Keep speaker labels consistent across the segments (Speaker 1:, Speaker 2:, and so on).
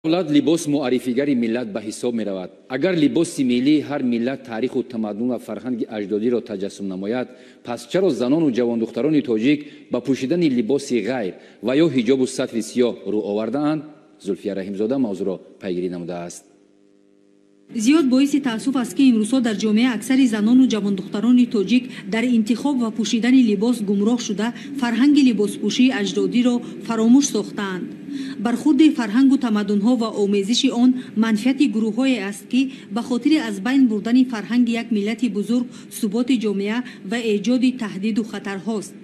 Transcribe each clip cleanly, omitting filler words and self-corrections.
Speaker 1: Давлат либос муаррифигари миллат ба ҳисоб меравад. Агар либоси миллии ҳар миллат таъриху тамаддун ва фарҳанги аҷдодиро таҷассум намояд, пас чаро занону ҷавондухтарони тоҷик ба пӯшидани либоси ғайр ва ё ҳиҷобу сатри сиёҳ рӯ овардаанд? Зулфия Раҳимзода мавзӯъро пайгирӣ намудааст.
Speaker 2: Зиёд боиси таассуф аст, ки имрӯзҳо дар ҷомеа аксари занону ҷавондухтарони тоҷик дар интихоб ва пӯшидани либос гумроҳ шуда, фарҳанги либоспӯшии аҷдодиро фаромӯш сохтаанд. Бархурди фарҳангу тамаддунҳо ва омезиши он манфиати гурӯҳҳое аст, ки ба хотири аз байн бурдани фарҳанги як миллати бузург, суботи ҷомеа ва эҷоди таҳдиду хатарҳост.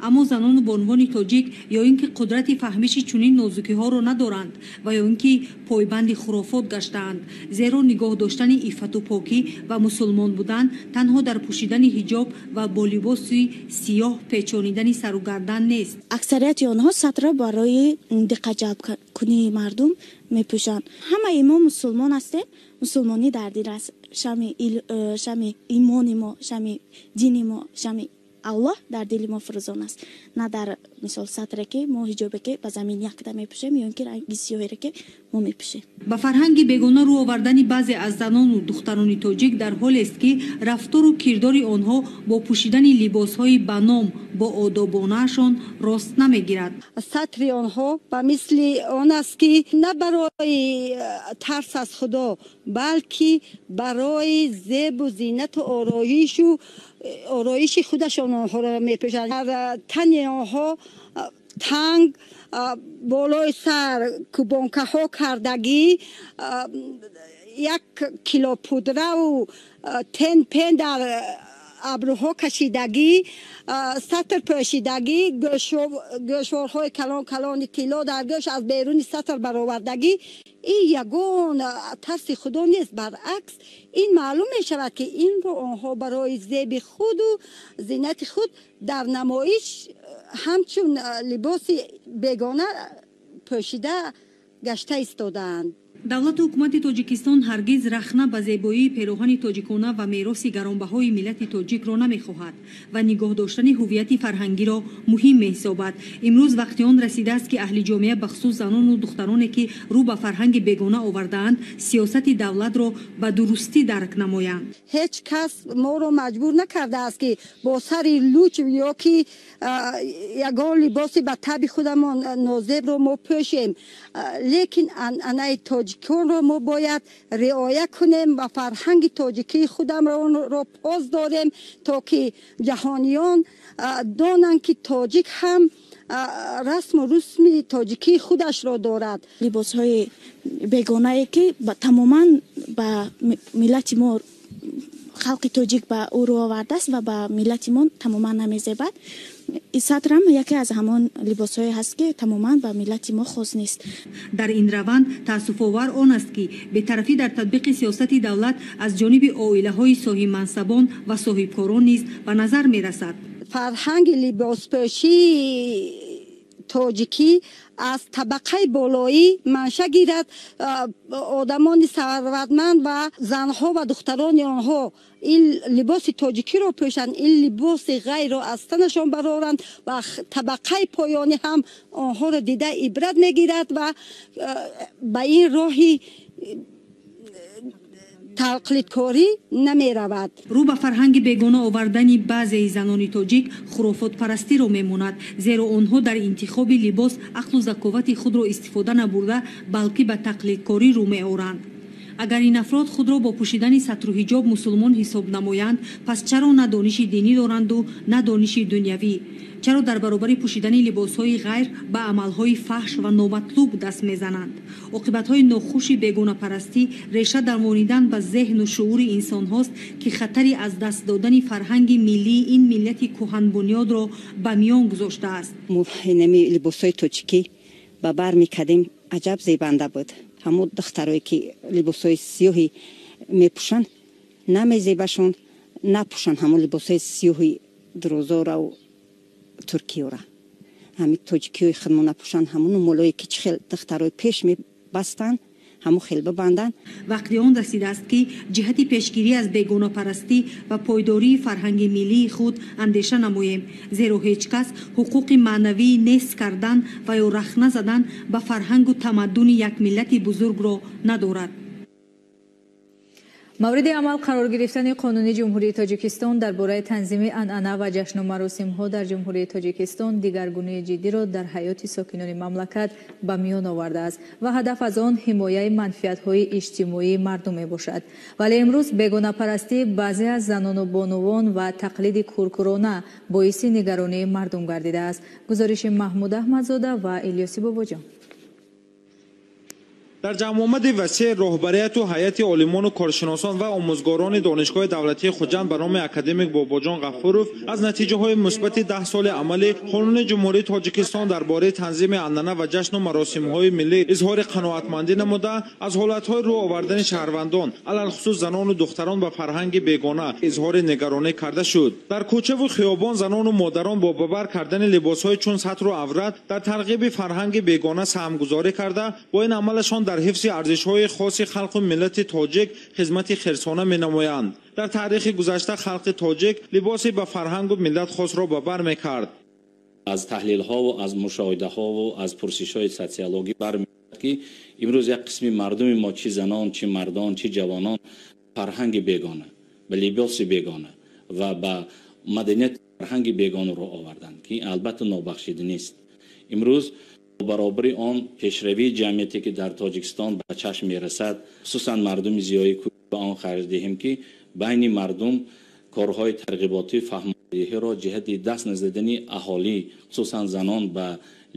Speaker 2: Аммо занону бонувони тоҷик ё ин ки қудрати фаҳмиши чунин нозукиҳоро надоранд ва ё ин ки пойбанди хурофот гаштаанд, зеро нигоҳ доштани иффату покӣ ва мусулмон будан танҳо дар пӯшидани ҳиҷоб ва бо либоси сиёҳ печонидани сару гардан нест.
Speaker 3: Аксарияти онҳо сатра барои диққат ҷалбкунии мардум мепӯшанд. Ҳамаи мо мусулмон ҳастем, мусулмонӣ дар дин аст, шами имони мо, шами дини мо, шами Аллоҳ дар дили мо фурӯзон аст, на дар мисол сатре ки мо, ҳиҷобе ки ба замин якда мепӯшем ё ин ки ранги сиёҳере ки мо мепӯшем.
Speaker 2: Ба фарҳанги бегона рӯ овардани баъзе аз занону духтарони тоҷик дар ҳолест, ки рафтору кирдори онҳо бо пӯшидани либосҳои ба ном бо одобонаашон рост намегирад.
Speaker 4: Сатри онҳо ба мисли он аст, ки на барои тарс аз Худо, балки барои зебу зинату ороиши худашон онҳоро мепӯшанд. Дар тани онҳо танг, болои сар кубонкаҳо кардагӣ, 1 кило пудраву тен пен дар абрӯҳо кашидагӣ, сатр пӯшидагӣ, гӯшворҳои калон калони тилло дар гӯш аз беруни сатр баровардагӣ, ин ягон тарси Худо нест. Баръакс, ин маълум мешавад, ки инро онҳо барои зеби худу зинати худ дар намоиш ҳамчун либоси бегона пӯшида гашта истодаанд.
Speaker 2: Давлату ҳукумати Тоҷикистон ҳаргиз рахна ба зебоии пероҳани тоҷикона ва мероси гаронбаҳои миллати тоҷикро намехоҳад ва нигоҳ доштани ҳуввияти фарҳангиро муҳим меҳисобад. Имрӯз вақти он расидааст, ки аҳли ҷомеа, бахусус занону духтароне, ки рӯ ба фарҳанги бегона овардаанд, сиёсати давлатро ба дурустӣ дарк намоянд.
Speaker 4: Ҳеҷ кас моро маҷбур накардааст, ки бо сари луч ё ки ягон либоси ба таби худамон нозебро мо пӯшем, лекин анъанаи тоҷиконро мо бояд риоя кунем ва фарҳанги тоҷикии худамро пос дорем, то ки ҷаҳониён донанд, ки тоҷик ҳам расму русми тоҷикии худашро дорад.
Speaker 3: Либосҳои бегонае ки тамоман ба миллати мо, халқи тоҷик ба ӯ рӯ овардааст ва ба миллати мо тамоман намезебад. Сатрам яке аз ҳамон либосҳое ҳаст, ки тамоман ба миллати мо хос нест.
Speaker 2: Дар ин раванд таассуфовар он аст, ки бетарафӣ дар татбиқи сиёсати давлат аз ҷониби оилаҳои соҳибмансабон ва соҳибкорон низ ба назар мерасад.
Speaker 4: Фарҳанги либоспӯшии тоҷикӣ аз табақаи болоӣ манша гирад. Одамони сарватманд ва занҳо ва духтарони онҳо ин либоси тоҷикиро пӯшанд, ин либоси ғайрро аз танашон бароранд ва табақаи поёнӣ ҳам онҳоро дида ибрат мегирад ва ба ин роҳи тақлидкорӣ намеравад.
Speaker 2: Рӯ ба фарҳанги бегона овардани баъзеи занони тоҷик хурофотпарастиро мемонад, зеро онҳо дар интихоби либос ақлу заковати худро истифода набурда, балки ба тақлидкорӣ рӯ меоранд. Агар ин афрод худро бо пӯшидани сатру ҳиҷоб мусулмон ҳисоб намоянд, пас чаро на дониши динӣ доранду, на дониши дунявӣ? Чаро дар баробари пӯшидани либосҳои ғайр ба амалҳои фаҳш ва номатлуб даст мезананд? Оқибатҳои нохуши бегонапарастӣ реша дармонидан ба зеҳну шуури инсонҳост, ки хатари аз даст додани фарҳанги миллии ин миллати кӯҳанбунёдро ба миён гузоштааст.
Speaker 5: Мо инами либосҳои тоҷикӣ ба бар мекардем, аҷаб зебанда буд. Ҳамон духтарое ки либосҳои сиёҳӣ мепӯшанд, намезебашон, напӯшанд ҳамон либосҳои сиёҳи дурӯзорау туркиёра. Ҳамин тоҷикиҳои худмо напӯшанд, ҳамону молое ки чӣ хел духтарои пеш мебастанд. ҳамун хел бибанданд.
Speaker 2: Вақти он расидааст, ки ҷиҳати пешгирӣ аз бегонапарастӣ ва пойдории фарҳанги миллии худ андеша намоем, зеро ҳеҷ кас ҳуқуқи маънавии нест кардан ва ё рахна задан ба фарҳангу тамаддуни як миллати бузургро надорад.
Speaker 6: Мавриди амал қарор гирифтани қонуни Ҷумҳурии Тоҷикистон дар бораи танзими анъана ва ҷашну маросимҳо дар Ҷумҳурии Тоҷикистон дигаргунии ҷиддиро дар ҳаёти сокинони мамлакат ба миён овардааст ва ҳадаф аз он ҳимояи манфиатҳои иҷтимоии мардум мебошад. Вале имрӯз бегонапарастии баъзе аз занону бонувон ва тақлиди куркурона боиси нигаронии мардум гардидааст. Гузориши Маҳмуд Аҳмадзода ва Илёси Бобоҷон.
Speaker 7: Дар ҷамъомади васеъ роҳбарияту ҳайати олимону коршиносон ва омӯзгорони Донишгоҳи давлатии Хуҷанд ба номи академик Бобоҷон Ғафуров аз натиҷаҳои мусбати 10 соли амали Қонуни Ҷумҳурии Тоҷикистон дар бораи танзими анъана ва ҷашну маросимҳои миллӣ изҳори қаноатмандӣ намуда, аз ҳолатҳои рӯ овардани шаҳрвандон, алалхусус занону духтарон ба фарҳанги бегона изҳори нигаронӣ карда шуд. Дар кӯчаву хиёбон занону модарон бо ба бар кардани либосҳои чун сатру аврат дар тарғиби фарҳанги бегона саҳмгузорӣ карда, бо ин амалашон дар ҳифзи арзишҳои хоси халқу миллати тоҷик хизмати хирсона менамоянд. Дар таърихи гузашта халқи тоҷик либоси ба фарҳангу миллат хосро ба бар мекард.
Speaker 8: Аз таҳлилҳову аз мушоҳидаҳову аз пурсишҳои социологӣ бармеояд, ки имрӯз як қисми мардуми мо, чи занон, чи мардон, чи ҷавонон, фарҳанги бегона, ба либоси бегона ва ба маданияти фарҳанги бегонаро оварданд, ки албатта нобахшида нест. Имрӯз баробари он пешравии ҷамъияте, ки дар Тоҷикистон ба чашм мерасад, хусусан мардуми зиёӣ ба он харҷ диҳем, ки байни мардум корҳои тарғиботӣ, фаҳмодиҳиро ҷиҳати даст назадани аҳолӣ, хусусан занон, ба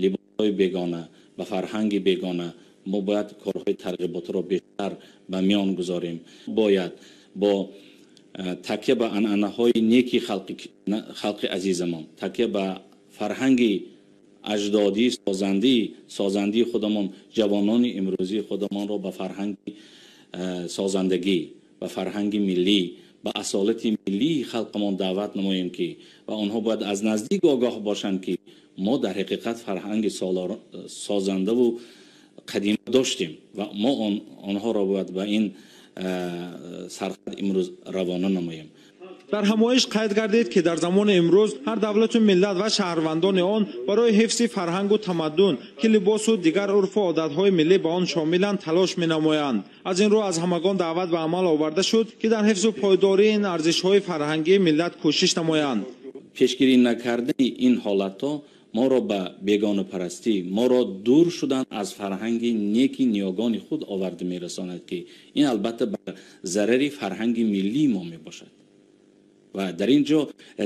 Speaker 8: либосҳои бегона, ба фарҳанги бегона, мо бояд корҳои тарғиботиро бештар ба миён гузорем. Бояд бо такя ба анъанаҳои неки халқи азизамон, такя ба фарҳанги аҷдодӣ, созандии худамон, ҷавонони имрӯзии худамонро ба фарҳанги созандагӣ, ба фарҳанги миллӣ, ба асолати миллии халқамон даъват намоем, ки ва онҳо бояд аз наздик огоҳ бошанд, ки мо дар ҳақиқат фарҳанги созандаву қадима доштем ва мо онҳоро бояд ба ин сархат имрӯз равона намоем.
Speaker 7: Дар ҳамоиш қайд гардид, ки дар замони имрӯз ҳар давлату миллат ва шаҳрвандони он барои ҳифзи фарҳангу тамаддун, ки либосу дигар урфу одатҳои миллӣ ба он шомиланд, талош менамоянд. Аз ин рӯ аз ҳамагон даъват ба амал оварда шуд, ки дар ҳифзу пойдории ин арзишҳои фарҳангии миллат кӯшиш намоянд.
Speaker 8: Пешгирӣ накардани ин ҳолатҳо моро ба бегонапарастӣ, моро дур шудан аз фарҳанги неки ниёгони худ оварда мерасонад, ки ин албатта ба зарари фарҳанги миллии мо мебошад. Ва дар ин ҷо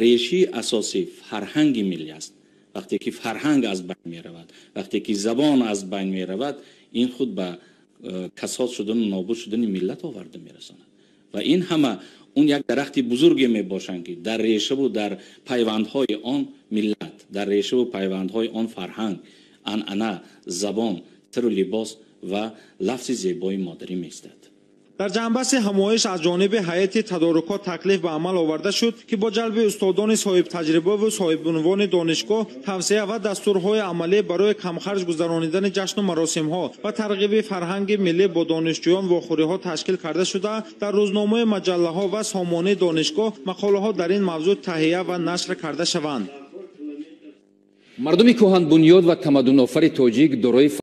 Speaker 8: решаи асосӣ фарҳанги миллӣ аст. Вақте ки фарҳанг аз байн меравад, вақте ки забон аз байн меравад, ин худ ба касод шудану нобуд шудани миллат оварда мерасонад. Ва ин ҳама он як дарахти бузурге мебошанд, ки дар решаву дар пайвандҳои он миллат, дар решаву пайвандҳои он фарҳанг, анъана, забон, сиру либос ва лафзи зебои модарӣ меистад.
Speaker 7: Дар ҷанбаси ҳамоиш аз ҷониби ҳайати тадорукот таклиф ба амал оварда шуд, ки бо ҷалби устодони соҳибтаҷрибаву соҳибунвони донишгоҳ тавсия ва дастурҳои амалӣ барои камхарҷ гузаронидани ҷашну маросимҳо ва тарғиби фарҳанги миллӣ бо донишҷӯён вохӯриҳо ташкил карда шуда, дар рӯзномаи маҷаллаҳо ва сомонаи донишгоҳ мақолаҳо дар ин мавзӯъ таҳия ва нашр карда шаванд.
Speaker 1: Мардуми кӯҳанбунёд ва тамаддунофари тоҷик дорои